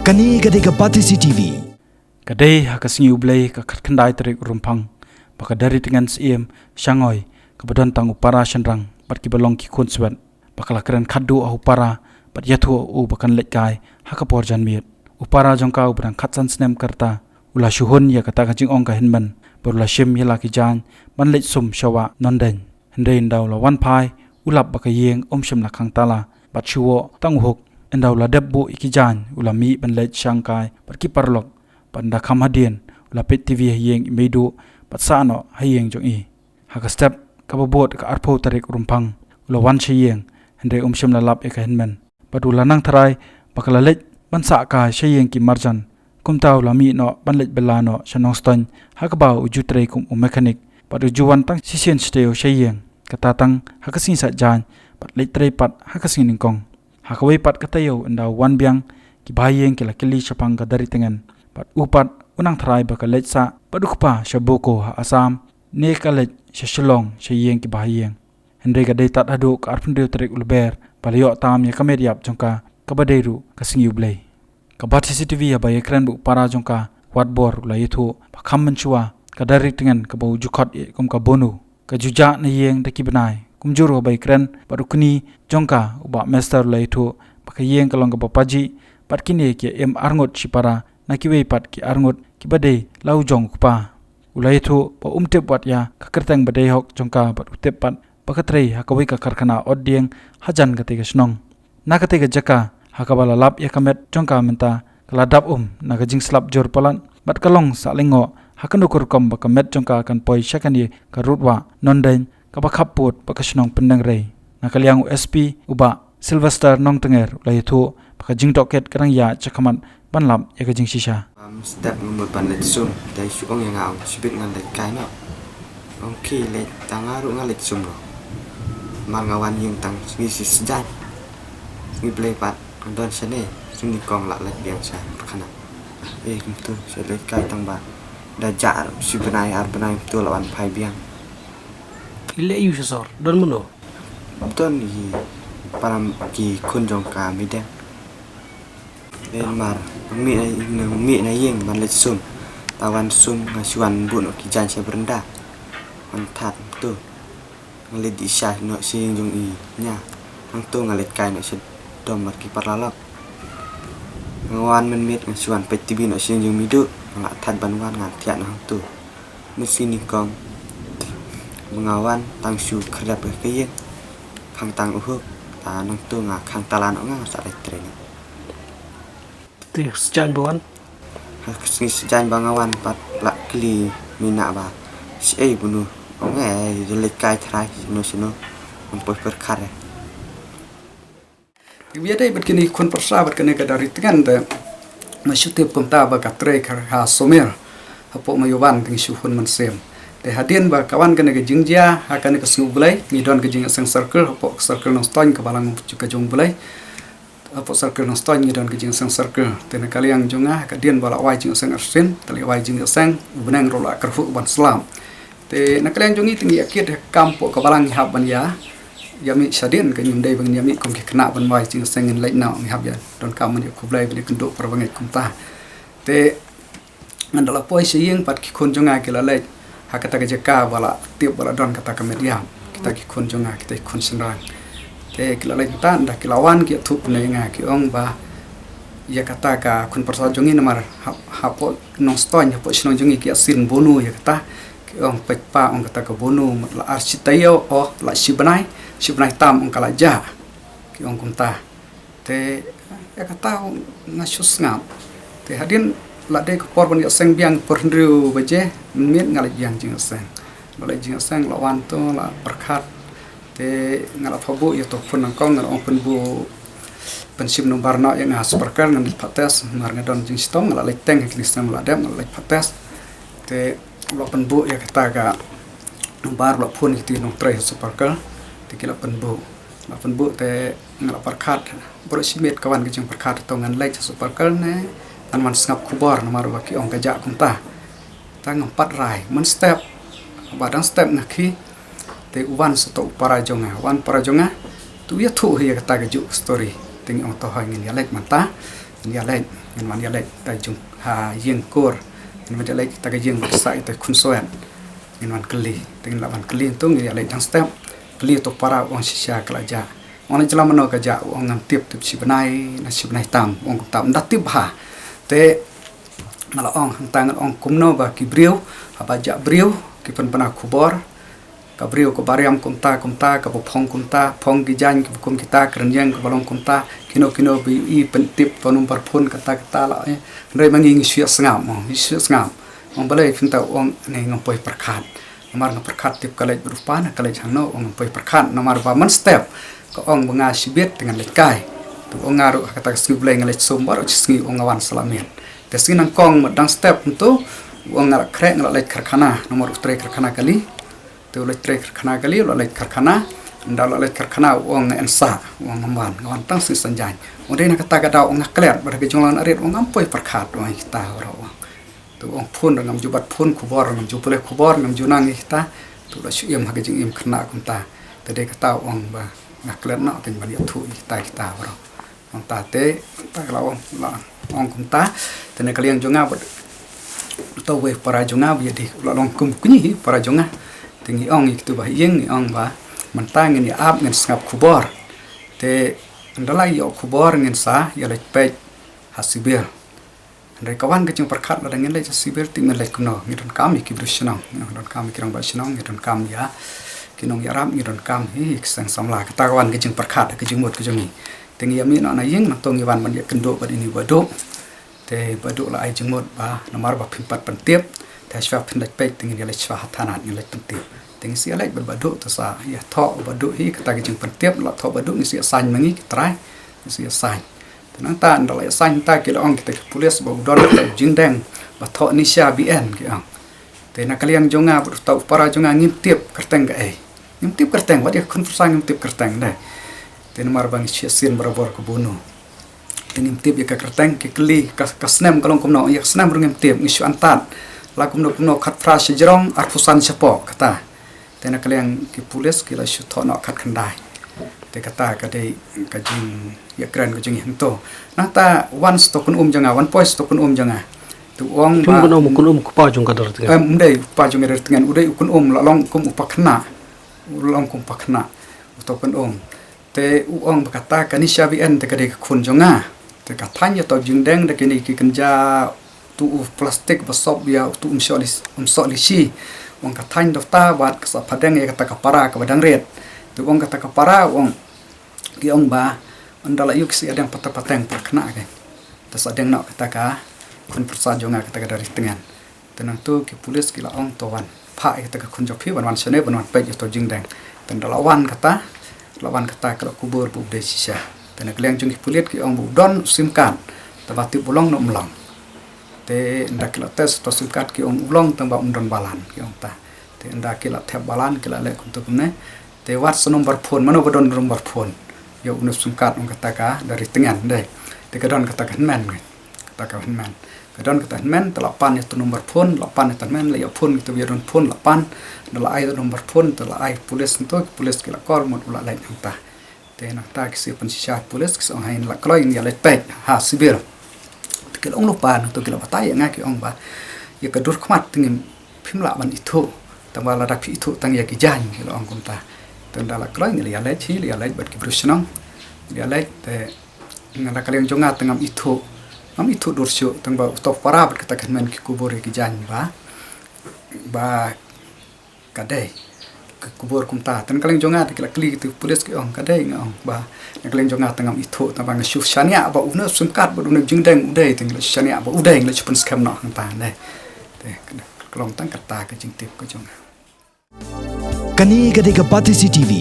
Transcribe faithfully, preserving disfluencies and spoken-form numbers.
Kane ka dei ka Batesi T V. Ka dei ha ka sngi U Blei ka khatkhyndai tarik u Rymphang ba ka Daritngen Syiem Shangoi, kaba don tang u para shynrang bad kiba long ki khun swet, ba ka la kren khatduh ha u para bad ïathuh u ba kan leit kai ha ka por janmiet. U para jong ka uba dang khatsan snem ka rta u la shu hun ïa kata ka jingong ka hynmen bad u la shim ïa la ki jaiñ ban leit sum sha wah Nongdeiñ. Hynrei ynda u la wan phai u lap ba ka ïing um shym la khang tala bad shu woh tang u huk. Ynda u la dep buh ïa ki jaiñ u la mih ban leit shang kai bad ki paralok, bad ynda kham hadien u la peit T V ha ïing i meiduh bad sah noh ha ïing jong i. Ha ka step kaba bud ka arphew tarik u Rymphang u la wan sha ïing, hynrei um shym la lap ïa ka hynmen bad u la nang tharai ba ka la leit ban sah kai sha ïing ki marjan. Kumta u la mih noh ban leit bylla noh sha Nongstoiñ ha kaba u ju trei kum u mechanic, bad u ju wan tang shisien shatei sha ïing, kata tang ha ka sngi sait jaiñ bad leit trei pat ha ka sngi nyngkong. Ha kawei pat ka taïew ynda u wan biang, ki bahaïing ki la kylli shaphang ka Daritngen bad u pat u nang tharai ba ka leit sah bad u kpa sha Bokajan ha Assam ne ka leit sha Shillong sha ïing ki bahaïing. Hynrei ka dei tad haduh ka arphew hynriew tarik u Lber ba la ïoh tam ïa ka met ïap jong ka, kaba dei ruh ka sngi U Blei. Ka Batesi T V haba ïakren bad u para jong ka Watbor u la ïathuh ba kham mynshuwa ka Daritngen kaba u ju khot ïa kum ka Bonu ka ju jah na ïing da ki bnai. Kumjuh ruh haba ïakren bad u kñi jong ka u Bah Mester u la ïathuh ba ka ïing ka long kaba pajih bad kine ki ïa im arngut shipara na kiwei pat ki arngut kiba dei la u jong u kpa. U la ïathuh ba um tip wat ïa ka kyrteng ba dei hok jong ka bad u tip pat ba ka trei ha kawei ka karkhana ot dieng hajan katei ka shnong. Na katei ka jaka ha kaba la lap ïa ka met jong ka mynta ka la dap um na ka jingslap jur palat bad ka long sah lyngngoh ha kano ka rukom ba ka met jong ka kan poi sha kane ka rud wah Nongdeiñ kaba khappud bad ka shnong Pyndengrei. Na ka liang u S P u Bah Sylvester Nongtnger u la ïathuh ba ka jingtohkit ka dang ïaid shakhmat ban lap ïa ka jingshisha. Bam step nga mut ban leit sum, dei shu ong ïa nga ong shibit ngan leit kai noh. Ong ki leit tang nga ruh nga leit sum noh. Mar nga wan ïing tang sngi shi sijai. Sngi Blei pat nga don shane, sngi nyngkong lah leit biang sha karkhana. Eh, kumtu shu leit kai tang ba da jah shi bnai ar bnai kumtu lah wan phai biang. I leh ïu sha sor, don mano? Don i para ki khun jong ka Meideng. Eh, mar mih na, mih na ïing ban leit sum. Ta wan sum nga shu wan buh noh ki jaiñ sha brenda. Wan that tu. Nga leit dih sha noh sha ïing jong i ñia. Hangtu nga leit kai noh sha dom mar ki paralok. Nga wan mynmiet nga shu wan peit T V noh sha ïing jong Midu. Nga lah that ban wan nga thiah noh hangtu. Mynta sngi nyngkong ba nga wan tang shu khyrdep ka ïing. Khang tang u huk, ta nangtu nga khang tala noh nga, nga sa leit trei noh. Te sjan ba wan? Ha ka sngi sjan ba nga wan pat la kylli mina ba, "Shaei Bunu?" Ong, "Eh, da leit kai tharai shano shano." Ngam poi pyrkhat eh. Ïa dei bad kine khun pyrsa bad kane ka Daritngen te nga shu tip kumta ba ka trei ka ha Somer. Hapoh Maïawan te nga shu hun mynsiem. Te hadien ba ka wan kane ka jingjia ha kane ka sngi U Blei, ngi don ka jingïaseng circle hapoh circle Nongstoiñ ka Balang ka jong U Blei. Hapoh circle Nongstoiñ ngi don ka jingïaseng circle. Te na ka liang jong nga, ka dien ba la wai jingïaseng arsien, te la wai jingïaseng, u bneng ruh la kyrhuh ban slap. Te na ka liang jong ngi te ngi ïa kit ha kam poh ka Balang ngi hap ban ïa, ïa mih shadien, ka ngim dei ba ngin ïa mih kum ki khynnah ban wai jingïaseng, ngin leit noh, ngi hap ïa donkam ban ïa khublei ban ïa kynduh para bangeit kumta. Te ngan da la poi sha ïing pat ki khun jong nga ki la leit ha kata ka jaka ba la tip ba la don kata ka met ïap. Kita ki khun jong nga, kita ki khun shynrang. Te ki la leit mynta, nda ki la wan ki ïathuh pynban ïa nga, ki ong ba ïa kata ka khun pyrsa jong ngi namar ha, hapoh Nongstoiñ, hapoh shnong jong ngi ki ïa sien Bunu ïa kata. Ki ong peit pa, ong kata ka Bunu mut la ar shi taïew, oh, la shi bnai, shi bnai tam ong ka la jah. Ki ong kumta. Te ïa kata nga shu sngap. Te hadien la dei ka por ban ïaseng biang por hynriew baje mynmiet nga leit biang jingïaseng. La leit jingïaseng, la wan to, la pyrkhat. Te nga la phabuh ïa to phone nyngkong, nga la ong pynbuh, pynshim number noh ïa nga ha Supercell, ngan leit pat test, namar nga don jingshitom, nga la leit teng ha kine ki snem la dep, nga la leit pat test. Te la pynbuh ïa kata ka number, la phone ïa kito ki nongtrei ha Supercell. Te ki la pynbuh. La pynbuh te nga la pyrkhat, baroh shi miet ka wan ka jingpyrkhat, to ngan leit ha Supercell ne ngan wan sngap khubor namar ba ki ong ka jah kumta. Te ngam pat rai, man step, ba dang step nga khie, te u wan sa to u para jong nga, wan para jong nga, te u ïathuh ïa kata ka juh ka story, te ngi ong to hoi ngin ïa leit mynta, Ïaleit, ngin wan ïaleit ta jong ha ïing kur. Ngin wan ïaleit ta ka ïing ba sah ita khun soet. Ngin wan kylli, te ngin lah wan kylli tu ngin ïaleit dang step. Kylli to para u ong shisha ka la jah. Ong na jylla mano ka jah, u ong ngam tip, tip shi bnai na shi bnai tam, u ong kumta ym da tip ha. Te nga la ong hangta ngan ong kumno ba ki briew, haba jah briew ki pynbna khubor. Ka briew kaba riam kumta kumta, kaba phong kumta, phong ki jaiñ kaba kum kita, kren ïeng kaba long kumta, kino kino ba ïohi pyntip to number phone kata kata la eh. Hynrei ma ngi ngi shu ïa sngap mo, ngi shu ïa sngap. Ong balei pynta, ong ne ngam poi pyrkhat. Namar nga pyrkhat tip ka leit bad u pa na ka leit hangno, ong ngam poi pyrkhat namar ba man step ka ong ba nga shibit te ngan leit kai. Te ong nga ruh ha kata ka sngi Blei nga leit sum baroh shi sngi, ong nga wan sa la miet. Te sngi nangkong ma dang step ntu, ong nga la khreh nga la leit karkhana, namar u trei karkhana kali. Te u leit trei karkhana kali, u la leit karkhana. Ynda u la leit karkhana u ong nga en sah, u ong ngam wan, nga wan tang sngi Saitjaiñ. Ong dei na kata ka daw ong nga klet bad ha ka jong la nga rit, ong ngam poi pyrkhat, ong kita baroh ong. Te u ong phone ruh ngam ju bat phone, khubor ruh ngam ju pule khubor, ngam ju nang ïa kita. Te u la shu im ha ka jingim khynnah kumta. Te dei kata u ong ba nga klet noh, te ban ïathuh ïa kita kita baroh. Nangta te, ta ka la ong, la ong kumta, te na ka liang jong nga bad uto uwei u para jong nga ba ïadei, u la long kum u kñi hi u para jong nga. Te ngi ong ïa kitu ba ha ïing, ngi ong ba mynta ngin ïa ap, ngin sngap khubor. Te ynda la ïoh khubor ngin sa ïa leit peit ha sibir. Hynrei ka wan ka jingpyrkhat, lada ngin leit ha sibir te ngin leit kumno, ngi donkam ïa ki briew shnong, ngi donkam ïa ki rangbah shnong, ngi donkam ïa ki nongïarap, ngi donkam hi ki seng samla. Kata ka wan ka jingpyrkhat, ka jingmut ka jong ngi. Te ngi ïa mih noh na ïing, nangto ngi wan ban ïakynduh bad ine i Bah Duh. Te Bah Duh la ai jingmut ba namar ba phim pat pyntip, te shuwa phin leit peit te ngin ïa leit shuwa ha thana ngin leit pyntip. Te ngi sa ïa leit bad Bah Duh, te sa ïathoh Bah Duh hi kata ka jingpyntip, la thoh Bah Duh, ngi sa ïa sign ma ngi ki trai, ngi sa ïa sign. Te nangta ynda la ïa sign ta ki la ong kita ki pulis ba u don kata u jingdeng ba thoh Nisha B N ki ong. Te na ka liang jong nga bad uta u para jong nga ngim tip kyrteng kaei. Ngim tip kyrteng, wat ïa ka khun pyrsa ngim tip kyrteng dei. Te namar ba ngi shu ïasien barabor ka buno. Te ngim tip ïa ka kyrteng, ki kylli ka, ka snem ka long kumno, ïa ka snem ruh ngim tip, ngi shu antad. La kumno kumno khatphra shajrong, arphew san shapoh, kata. Te na ka liang ki pulis ki la shu thoh noh khatkhyndai. Te kata ka dei ka jingïakren ka jong ngi hangto. Nangta wan sa uto u kynum jong nga, wan poi sa uto u kynum jong nga. Te u ong ba, kynum, kynum u kpa jong ka Daritngen. Em, ym dei u kpa jong ka Daritngen, u dei u kynum, la long kum u pakhynnah. U long kum u pakhynnah uto u kynum. Te u ong ba kata ka Nisha B N te ka dei ka khun jong nga. Te ka thaiñ ïa uto u jingdeng da kine ki kynja, uto u plastik ba sop ïa uto u umsoh li, umsoh li shi. U ong ka thaiñ da uta bad ka sa phadeng ïa kata ka para kaba dang rit. Te u ong kata ka para, u ong, ki ong ba ynda la ïoh ki sa ïadeng pateng pateng para khynnah ki. Te sa deng noh kata ka khun pyrsa jong nga kata ka Daritngen. Te nangtu ki pulis ki la ong to wan phah ïa kata ka khun jong phi ban wan shane ban wan peit ïa uto u jingdeng. Te ynda la wan kata, la wan kata ka la kubur ba u dei shisha. Te na ka liang jong ki pulis ki ong ba u don u sim card. Te ba tip u long ne um long. Te ynda ki la test uto u sim card ki ong u long tangba um don balan ki ong ta. Te ynda ki la thep balan ki la leh kumta kumne. Te wad sa number phone, mano ba don number phone. Ïa une u sim card ong kata ka Daritngen dei. Te ka don kata ka hynmen. Kata ka hynmen. Ka don kata hynmen, te la pan ïa uto u number phone, la pan ïa uto u hynmen, la ïa phone, kita ba ïa don phone, la pan, da la ai uto u number phone, te la ai pulis nto, pulis ki la call mut u la leit hangta. Te nangta ki sa pynshisha pulis, ki sa ong hai la kloi ïa leit peit ha sibir. Te ki la ong lypa nto, ki la batai ïa nga ki ong ba ïa ka dur khmat te ngim, phim lah ban ithuh. Tangba lada phi ithuh tang ïa ki jaiñ ki la ong kumta. Te ynda la kloi ngi la ïa leit hi, la ïa leit bad ki briew shnong. La ïa leit te nga la ka liang jong nga te ngam ithuh. Ngam ithuh dur shuh tangba uto u para bad kata ka hynmen ki kubur ïa ki jaiñ ba, ba ka dei. Ki kubur kumta. Te na ka liang jong nga te ki la kylli kita ki pulis ki ong ka dei, nga ong ba na ka liang jong nga te ngam ithuh tangba nga shu shaniah ba une u sim card bad une u jingdeng u dei, te nga la shu shaniah ba u dei, nga la shu pynskhem noh hangta dei. Te ka long tang kata ka jingtip ka jong nga. Kane ka dei ka Batesi T V,